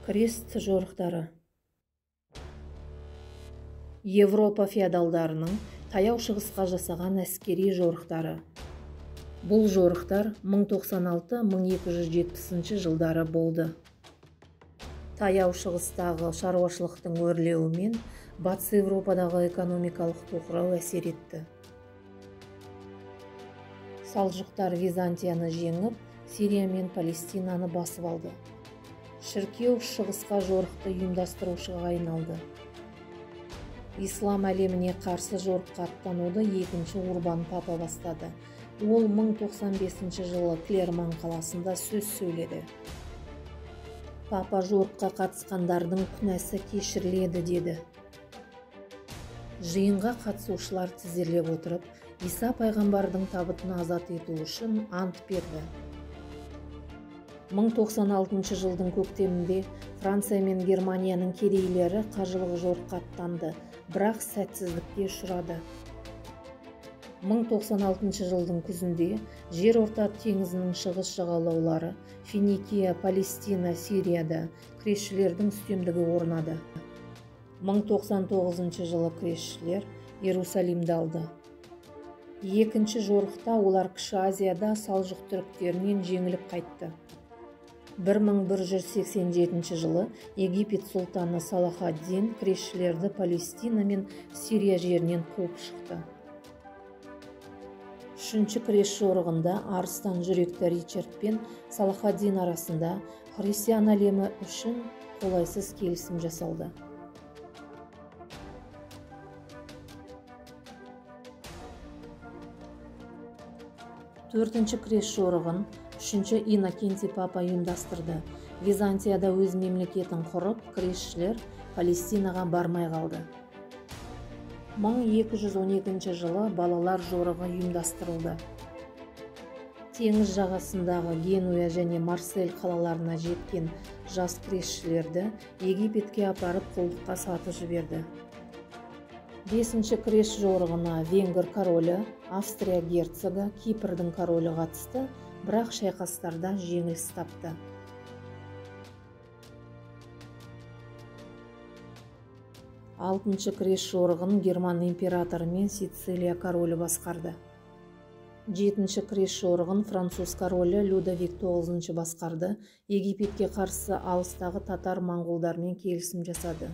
Крест жорықтары. Европа феодалдарының Таяу Шығысқа жасаған әскери жорықтары. Бұл жорықтар 1096-1270 жылдары болды. Таяу Шығыстағы шаруашылықтың өрлеуімен Батыс Европадағы экономикалық тоқырау әсер етті. Салжұқтар Византияны жеңіп, Сирия мен Палестинаны басып алды. Шіркеу Шығысқа жорықты ұйымдастырушыға айналды. Ислам әлеміне қарсы жорыққа аттануды екінші Урбан папа бастады. Ол 1095 жылы Клермон қаласында сөз сөйледі. Папа жорыққа қатысқандардың күнәсі кешіріледі деді. Жиынға қатысушылар тізерлеп отырып, Иса пайғамбардың табытын азат ету үшін ант берді. 1096 жылдың көктемінде Франция мен Германияның кедейлері қажылық жорыққа аттанды, бірақ сәтсіздікке ұшырады. 1096 жылдың күзінде Жер Орта теңізінің шығыс жағалаулары Финикия, Палестина, Сирияда кресшілердің үстемдігі орнады. 1099 жылы кресшілер Иерусалимді алды. Екінші жорықта олар Кіші Азияда салжұқ түріктерінен жеңіліп қайтты. 1187 жылы Египет сұлтаны Салахаддин кресшілерді Палестина мен Сирия жерінен қуып шықты. Үшінші крест жорығында арыстан жүректі Ричард пен Салахаддин арасында христиан әлемі үшін қолайсыз келісім жасалды. Төртінші крест жорығын үшінші Иннокентий папа ұйымдастырды. Византияда өз мемлекетін құрып, кресшілер Палестинаға бармай қалды. 1212 жылы балалар жорығы ұйымдастырылды. Теңіз жағасындағы Генуя және Марсель қалаларына жеткен жас кресшілерді Египетке апарып құлдыққа сатып жіберді. Бесінші крест жорығына венгр королі, Австрия герцогы, Кипрдің королі қатысты, бірақ шайқастарда жеңіліс тапты. Алтыншы крест жорығын герман императоры мен Сицилия королі басқарды. Жетінші крест жорығын француз королі Людовик IX басқарды, Египетке қарсы алыстағы татар-моңғолдармен келісім жасады.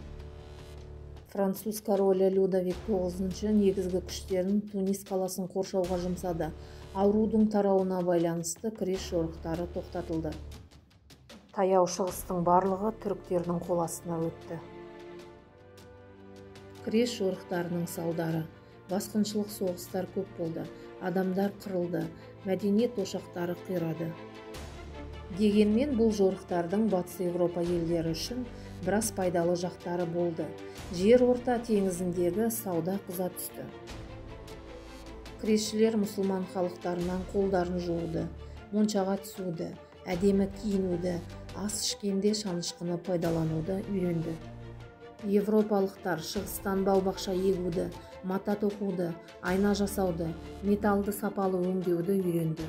Француз королі Людовик IX негізгі күштерін Тунис қаласын қоршауға жұмсады. Аурудың тарауына байланысты крест жорықтары тоқтатылды. Таяу Шығыстың барлығы түріктердің қол астына өтті. Крест жорықтарының салдары. Басқыншылық соғыстар көп болды, адамдар қырылды, мәдениет ошақтары қирады. Дегенмен бұл жорықтардың Батыс Европа елдері үшін біраз пайдалы жақтары болды. Жер Орта теңізіндегі сауда қыза түсті. Кресшілер мұсылман халықтарынан қолдарын жууды, моншаға түсуді, әдемі киінуді, ас ішкенде шанышқыны пайдалануды үйренді. Европалықтар шығыстан бау-бақша егуді, мата тоқуды, айна жасауды, металды сапалы өңдеуді үйренді.